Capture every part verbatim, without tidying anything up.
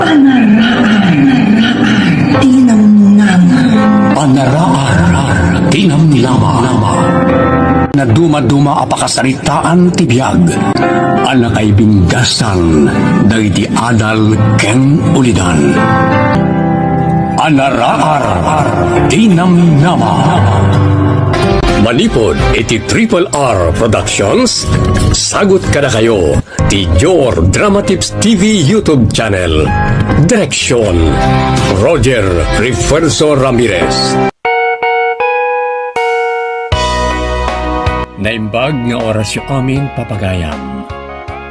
Panaraar ti namnama. Panaraar ti namnama. Nadumaduma a pakasaritaan ti biag a nakaibinggasan dagiti adal ken ulidan. Panaraar ti namnama. Manipud iti Triple R Productions, sagut kadakayo ti Jor Dramatips T V YouTube channel. Direksyon, Roger Refuerzo Ramirez. Naimbag nga orasyo amin, papagayam.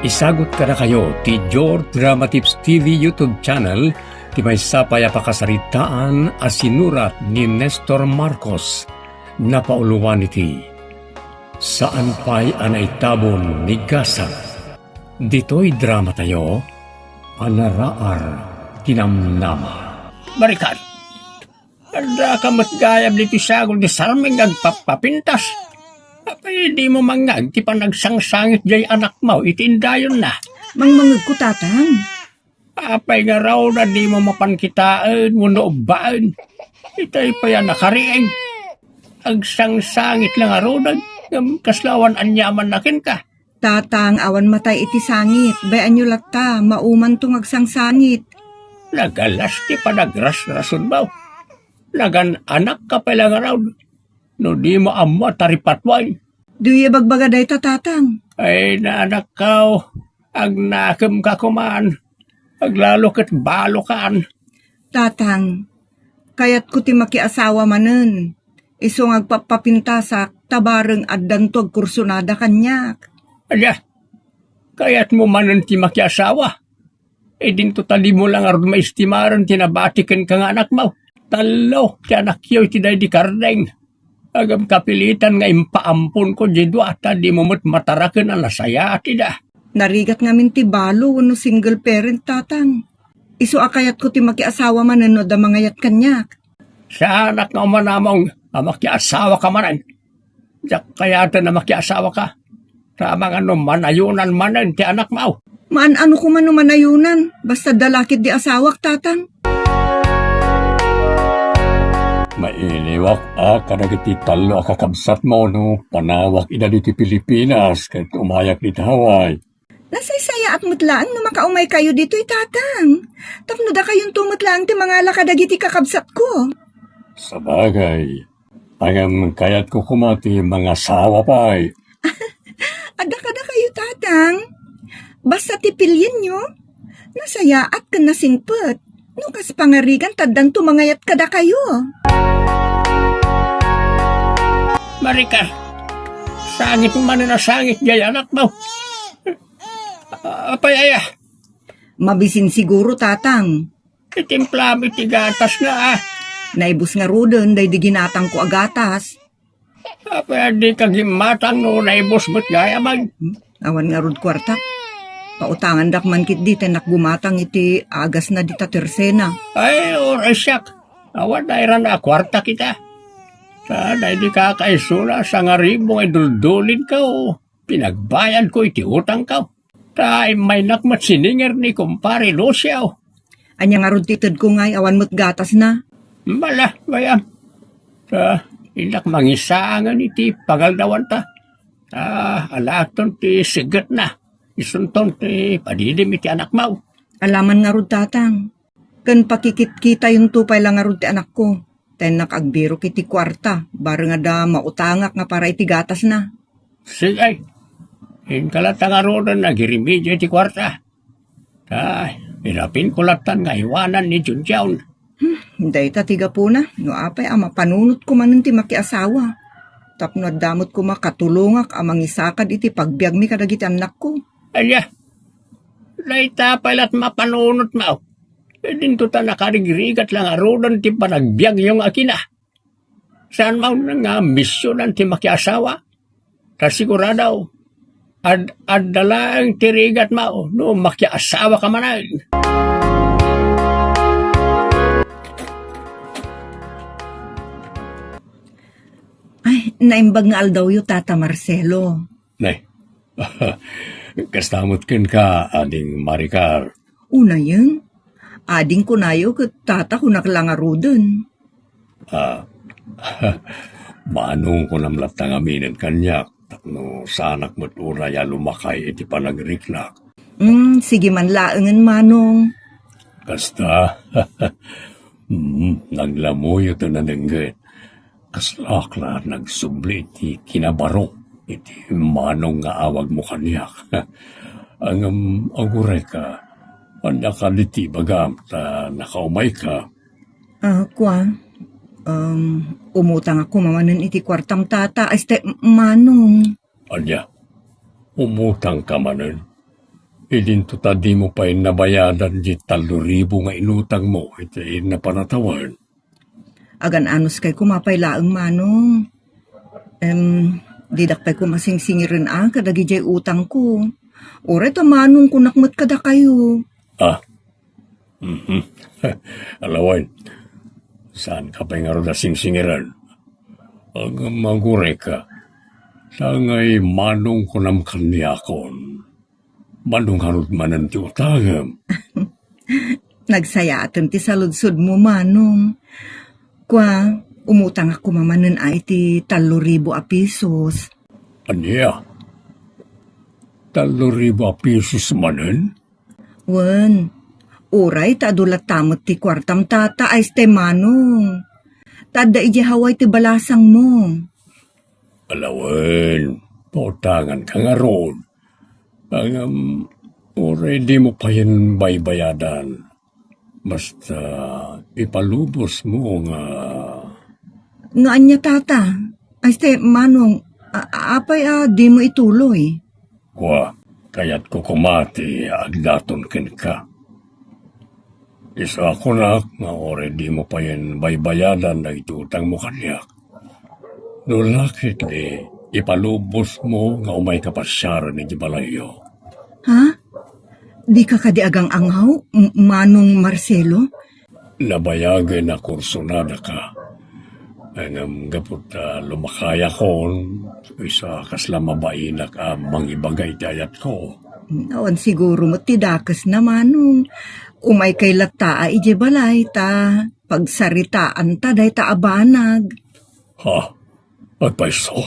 Isagut kadakayo ti Jor Dramatips T V YouTube channel ti maysa pay a pakasaritaan a sinurat ni Nestor Marcos, napauloan iti Saan Pay a Naitabon ni Gasat. Ditoy dramatayo, Panaraar ti Namnama. Maricar, addaka met gayam ditoy sagol ti sarming nga agpappapintas. Apay dimo mangngag ti panagsangsangit jay anakmo iti indayonna? Mangmangegko, Tatang. Apay ngarud a dimo mapan kitaen wenno ubbaen? Itay pay a nakariing. Agsangsangit la ngaruden, ngem kasla awan aniamanna kenka. Tatang, awan matay iti sangit. Bay-anyo latta, maumanto nga agsangsangit. Nagalas ti panagrasrasonmo. Nagan-anakka pay la ngarud no dimo ammo a taripatuay. Diyo ibagbaga dayta, Tatang. Ay, naanakko, agnakemka koman. Aglalo ket balokan. Tatang, kayatko ti makiasawa manen. Isu nga agpappapintasak, ta bareng addanto agkursunada kaniak. Ania? Kayatmo manen ti makiasawa? Idinto ta dimo la ngarud maestimaren ti nabati kenka nga anakmo. Tallo ti anakyo iti daydi kardeng. Ngem kapilitan nga impaamponko diay dua ta dimo met mataraken a nasayaat ida. Narigat ngamin ti balo wenno single parent, Tatang. Isu a kayatko ti makiasawa manen no adda mangayat kaniak. Saanak nga umanamong a makiasawaka manen. Diak kayaten a makiasawaka. Ta amangan no manayonan manen ti anakmo. Maan-ano koma no manayonan, basta adda la ketdi asawak, Tatang. Mailiwak a kadagiti tallo a kakabsatmo no panawak ida ditoy Pilipinas ket umayak ditoy Hawaii. Nasaysayaat met laeng no makaumaykayo ditoy, Tatang. Tapno dakayonto met laeng ti mangala kadagiti kakabsatko. Sabagay, ngem kayatko koma ti mangasawa pay. Adda kadakayo, Tatang. Basta ti pilienyo, nasayaat ken nasingpet. No kas pangarigan, ta addanto mangayat kadakayo. Maricar, sangit manen a sangit jay anakmo. Apay aya? Mabisin siguro, Tatang. Itimplaam iti gatasna, a. Naibus ngaruden daydi ginatangko a gatas. Apay a dika gimmatang no naibus met gayam? Hmm? Awan ngarud kuartak. Pautangandak man ketdi ta innak gumatang iti agasna dita tersena. Ay, uray siak. Awan nairana a kuarta kita. Ta daydi kakaisuna, sangaribu nga iduldulinko. Pinagbayadko iti utangko. Ta immaynak met sininger ni Kumpare Lucio. Ania ngarud ti itedko ngay awan met gatasna? Bala, gayam. Ta innak mangisaangan iti pagaldawanta. Ta alaakton ti siggetna. Isunton ti padidim iti anakmo. Alaman ngarud, Tatang. Ken pakikitkitayonto pay la ngarud ti anakko. Ta innak agbirok iti kuarta, bareng adda mautangak nga para iti gatasna. Sige. Inka latta ngaruden agiremedio iti kuarta. Ta, inapinko lattan nga aywanan ni Junjun. Hmm, dayta ti gapuna, no apay a mapanunotko manen ti makiasawa. Tapno adda met koma katulongak a mangisakad iti pagbiagmi kadagiti annakko. Ania? Dayta pay lat mapanunotmo. Idinto ta nakarigrigat la ngaruden ti panagbiagyo nga akina. Saan man nga misionan ti makiasawa? Ta sigurado, ad-, adda laeng ti rigatmo no makiasawaka manen. Ay, naimbag nga aldawyo, Tata Marcelo. Nay, kasta met kenka, Ading Maricar. Unayen, Ading kunayo ket tata kunak la ngaruden. Ah, Manong, kunam latta ngaminen kaniak, tapno saanak met unay a lumakay iti panagriknak. Mm, sige man laengen, Manong. Kasta, mm, naglamuyo ti nadengget. Kaslaak la nagsubli ti kinabaro iti Manong nga awagmo kaniak. Ngem agurayka, ania kadi ti ibagam ta nakaumayka? Ah, kua, um, umutangak koma manen iti kuartam, tata, ay, este, Manong. Ania? Umutangka manen? Idinto ta dimo pay nabayadan diay tallo ribu nga inutangmo iti napan a tawen. Agan-anuskay koma pay laeng, Manong. Em, didak pay koma singsingiren a kadagidiay utangko. Uray ta Manong kunak met kadakayo. Ah, mhm. Alawen, saanka pay ngarud a singsingiren? Agmagurayka, sangay Manong kunam kaniakon. Manong ngarud manen ti utangem. Nagsayaaten ti saludsodmo, Manong. Kua, umutangak koma manen a iti tallo ribu a pisos. Ania? Tallo ribu a pisos manen? Wen, uray ta adu latta met ti kuartam, tata, ay, este, Manong. Ta adda idiay Hawaii ti balasangmo. Alawen, pautanganka ngarud. Ngem, uray dimo payen baybayadan. Basta, ipalubosmo nga Nga ania, tata? Ay, este, Manong, a-, a-, apay a dimo ituloy? Kua, kayatko koma ti agdaton kenka. Isu a kunak nga uray dimo payen baybayadan dagiti utangmo kaniak, no la ketdi, ipalubosmo nga umayka pasiaren iti balayyo. Ha? Dika kadi agang-angaw, M-, Manong Marcelo? Nabayagen a kursunadaka. Ngem gapu ta lumakayakon, isu a kasla mabainak a mangibaga iti ayatko. Awan siguro met ti dakesna, Manong. Umaykay latta a idiay balay ta pagsaritaanta dayta a banag. Ha? Agpayso?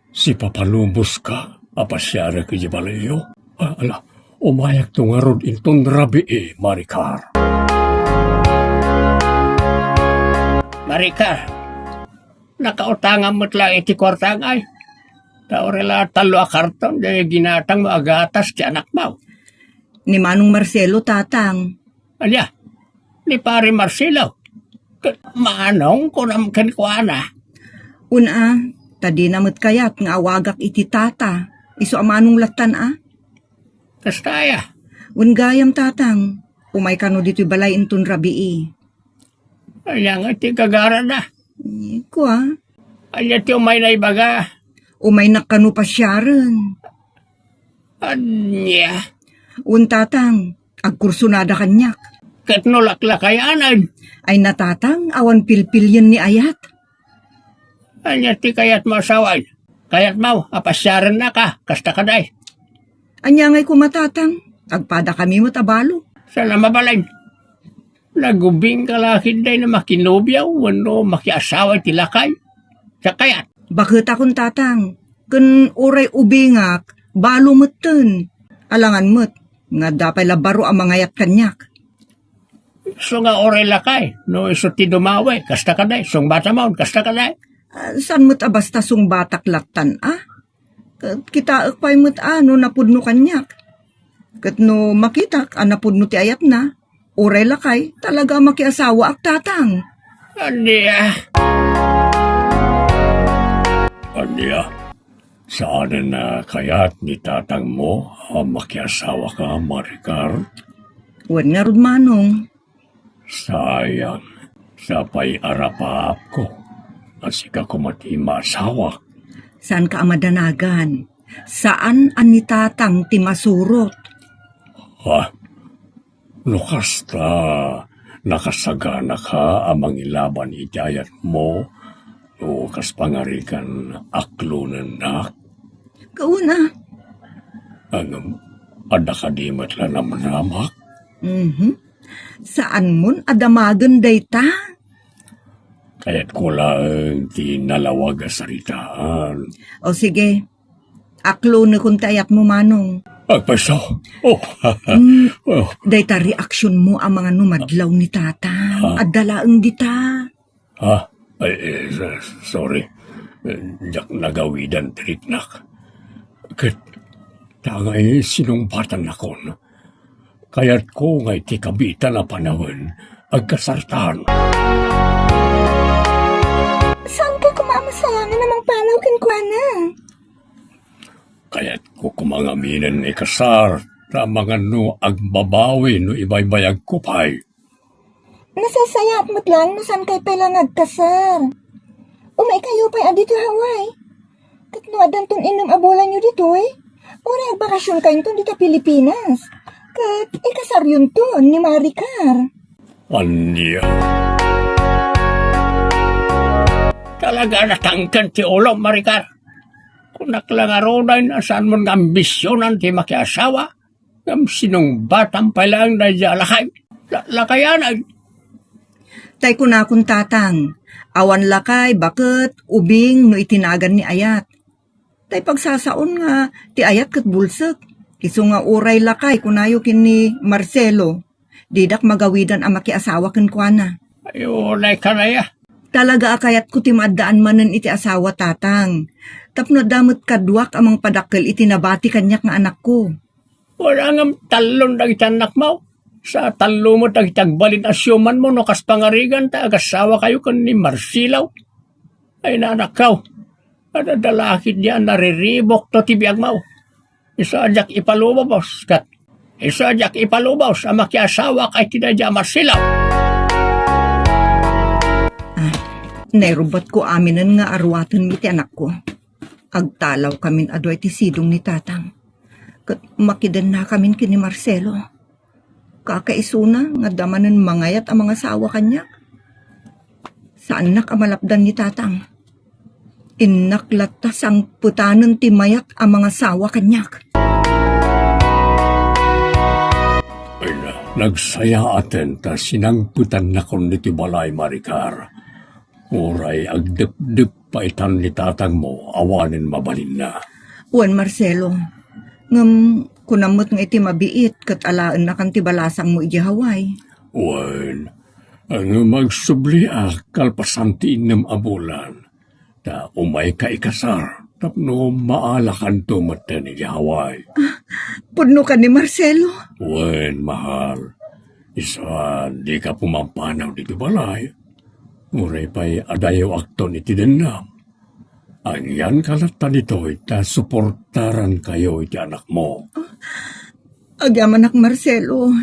Sipapaluboska a pasiarek iti balayyo? Ah, ala, umayakto ngarud inton rabii, Maricar. Maricar, nakautangam met la iti kuartangay. Ta uray la tallo a karton, di ginatangmo a gatas ti anakmo. Ni Manong Marcelo, tatang. Ania? Ni Pare Marcelo? Ket Manong kunam kenkuana. Una, ta dina met kayat nga awagak iti tata. Isu a Manong lattan a. Kasta aya? Wen gayam, tatang. Umay kano ditoy balay inton rabii. Ania nga ti gagarada? Eh, kua. Ania ti umayna ibaga? Umaynak kano pasiaren. Ania? Wen, tatang, agkursunada kaniak. Ket no laklakayanen? Ay na, tatang, awan pilpilien ni ayat. Ania ti kayatmo a sawen? Kayatmo a pasiarennaka, kasta kadi? Ania ngay koma, tatang? Agpadakami met a balo. Saan a mabalin? Nagubingka la ketdi no makinobia wenno makiasawa iti lakay? Saan kayat? Baketakon, tatang. Ken uray ubingak, balo metten. Alangan met, nga adda pay la baro a mangayat kaniak. Isu nga uray lakay, no isu ti dumawi, kasta kadi, sungbatamon, kasta kadi. Ah, saan met a basta sungbatak lattan a? Ket kitaek pay met a no napudno kaniak. Ket no makitak a napudno ti ayatna, uray lakay, talaga a makiasawaak, tatang. Ania? Ania? Saanen a kayat ni tatangmo a makiasawaka, Maricar? Wen ngarud, Manong. Sayang, sapay a rapaapko a sika koma ti maasawak. Saanka a madanagan. Saan a ni tatang ti masurot. Ha? No kasta, nakasaganaka a mangilaban iti ayatmo, no kas pangarigan aklonennak? Kauna. Ngem, adda kadi met la namnamaak? Mhm. Saanmon a damagen dayta? Kayatko laeng ti nalawag a saritaan. O sige, aklonekon ti ayatmo, Manong. Agpayso. Oh. Mm, oh. Dayta reaksionmo a mangano madlaw ni Tatang. Ah. Adda laeng dita. Ha? Ay, eh, s-, sorry. Eh, diak nagawidan ti riknak. Ket, ta ngay sinungbatannakon. Kayatko nga iti kabiitan a panawen, agkasartan. Saan kay koma a masayangan a mangpanaw kenkuana? Kayatko koma ngaminen nga ikasar, ta amangan no agbabawi no ibaybayagko pay. Nasaysayaat met laeng no saan kay pay la nga agkasar. Umay kayo pay a ditoy Hawaii. Ket no addanton innem a bulanyo ditoy, uray agbakasionkayon dita Pilipinas. Ket ikasaryonton ni Maricar. Ania? Talaga a natangken ti ulom, Maricar. Kunak la ngaruden a saanmon nga ambisionan ti makiasawa. Ngem sinungbatam pay laeng daydiay a lakay. La-, lakayanan. Tay kunakon, Tatang, awan lakay, baket, ubing no iti nagan ni ayat. Tay pagsasaon nga ti ayat ket bulsek. Isu nga uray lakay kunayo ken ni Marcelo, didak magawidan a makiasawa kenkuana. Ay, unay kanaya. Talaga a kayatko ti maaddaan manen iti asawa, Tatang. Tapno adda met kaduak a mangpadakkel iti nabati kaniak nga anakko. Wala ngem tallon dagiti annakmo. Sa tallo met dagiti agbalin a siumanmo no kas pangarigan ta agasawakayo ken ni Marcelo. Ay, nanakkaw, adda lakay diay a nariribukto ti biagmo. Isu a diak ipalubos, ket isu a diak ipalubos a makiasawak iti daydiay a Marcelo. Ah, nairubbatko aminen nga aruatenmi ti anakko. Agtalawkamin a dua iti sidong ni Tatang. Ket makidennakamin ken ni Marcelo. Kakaisuna nga adda manen mangayat a mangasawa kaniak. Saannak a malapdan ni Tatang. Innak latta sangpetanen ti mayat a mangasawa kaniak. Ay, na-, nagsayaaten ta sinangpetannakon ditoy balay, Maricar. Uray agdepdep paitan ni tatangmo, awanen mabalinna. Wen, Marcelo, ngem kunam met nga iti mabiit ket alaennakan ti balasangmo idiay Hawaii. Wen, ngem agsubliak kalpasan ti innem a bulan, ta umayka ikasar tapno maalakanto metten idiay Hawaii. Ah, pudno kadi, Marcelo? Wen, mahal. Isu a dika pumampanaw ditoy balay. Uray pay adayewakton iti dennam. Agyanka latta ditoy ta suportarankayo iti anakmo. Agyamanak, Marcelo.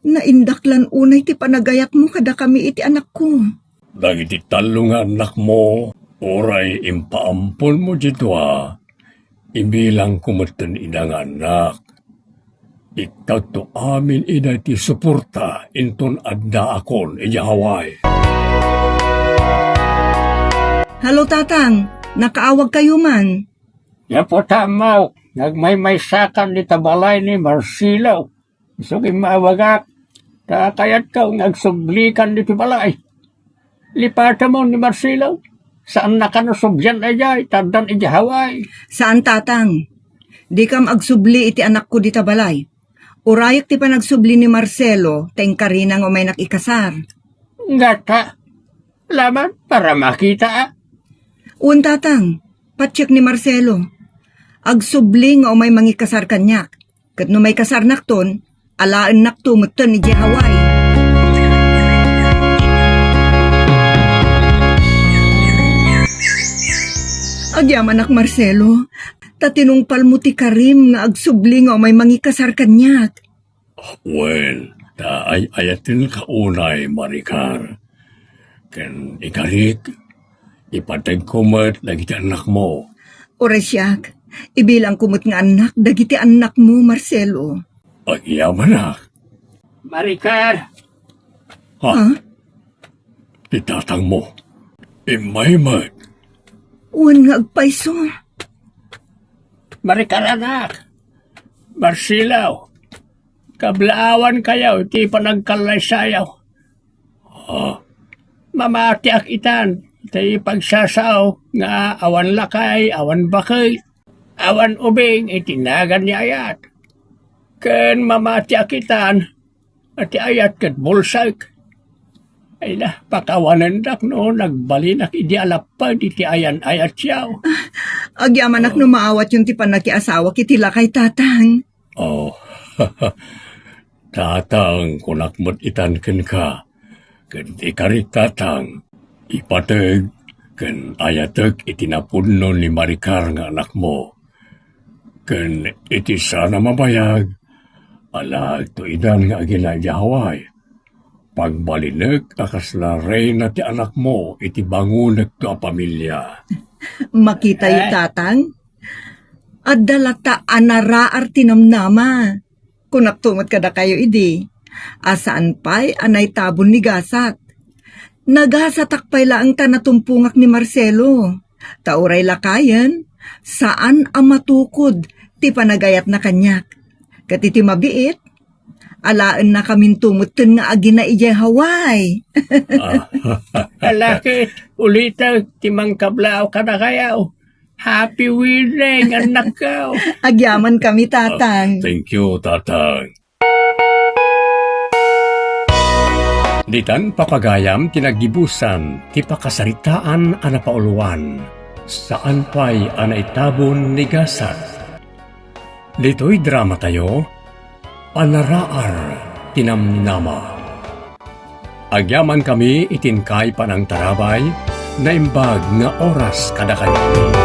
Naindaklan unay ti panagayatmo kadakami iti anakko. Dagiti tallo nga annakmo, uray impaamponmo diay dua, ibilangko metten ida nga annak. Ikkawto amin ida iti suporta inton addaakon idiay Hawaii. Hello, Tatang. Nakaawagkayo man. Gapu ta ammo nga agmaymaysakan dita balay ni Marcelo. Isu nga immaawagak, ta kayatko nga agsublikan ditoy balay. Lipatamon ni Marcelo. Saannakan a sublian idiay, ta addan idiay Hawaii. Saan, Tatang. Dikam agsubli iti anakko dita balay. Urayek ti panagsubli ni Marcelo, ta inkarina nga umaynak ikasar. Ngata, laman para makita, a? Wen, Tatang. Patiek ni Marcelo. Agsubli nga umay mangikasar kaniak. Ket no maikasarnakton, alaennakto metten idiay Hawaii. Agyamanak, Marcelo, ta tinungpalmo ti karim nga agsubli nga umay mangikasar kaniak. Wen, ta ay-ayatenka unay, Maricar. Ken ikarik, ipategko met dagiti annakmo. Uray siak, ibilangko met nga annak dagiti annakmo, Marcelo. Agyamanak. Maricar! Ha? Ha? Ti tatangmo. Immay met. Wen nga agpayso. Maricar, anak. Marcelo. Kablaawankayo iti panagkallaysayo. Ah, mamatiak itan iti pagsasao nga awan lakay, awan baket, awan ubing iti nagan ni ayat. Ken mamatiak itan iti ayat ket bulsek. Ay na, pakawanendak no nagbalinak idi alapped iti ayan-ayatyo. Agyamanak no maawatyon ti pannakiasawak iti lakay, Tatang. Oh, Tatang, kunak met itan kenka. Ken ti kari, Tatang, ipateg ken ayatek iti napudno ni Maricar nga anakmo. Ken iti saan a mabayag, alaekto idan nga agina idiay Hawaii. Pagbalinek a kasla reyna ti anakmo iti bangonekto a pamilia. Makitayo, Eh? Tatang. Adda latta a naraar ti namnama. Kunakto met kadakayo idi, a saan pay a naitabon ni gasat. Nagasatak pay laeng ta natumpongak ni Marcelo. Ta uray lakayen, saan a matukod ti panagayatna kaniak. Ket iti mabiit, alaennakaminto metten nga agina idiay Hawaii. Ah. Ala ket, ulitek ti mangkablaaw kadakayo. Happy wedding, annakko. Agyamankami, Tatang. Ah, thank you, Tatang. Ditan papagayam ti naggibusan ti pakasaritaan a napauluan. Saan pay a naitabon ni gasat. Ditoy dramatayo, a naraar ti namnama. Agyamankami iti inkay panangtarabay, naimbag nga oras kadakayo.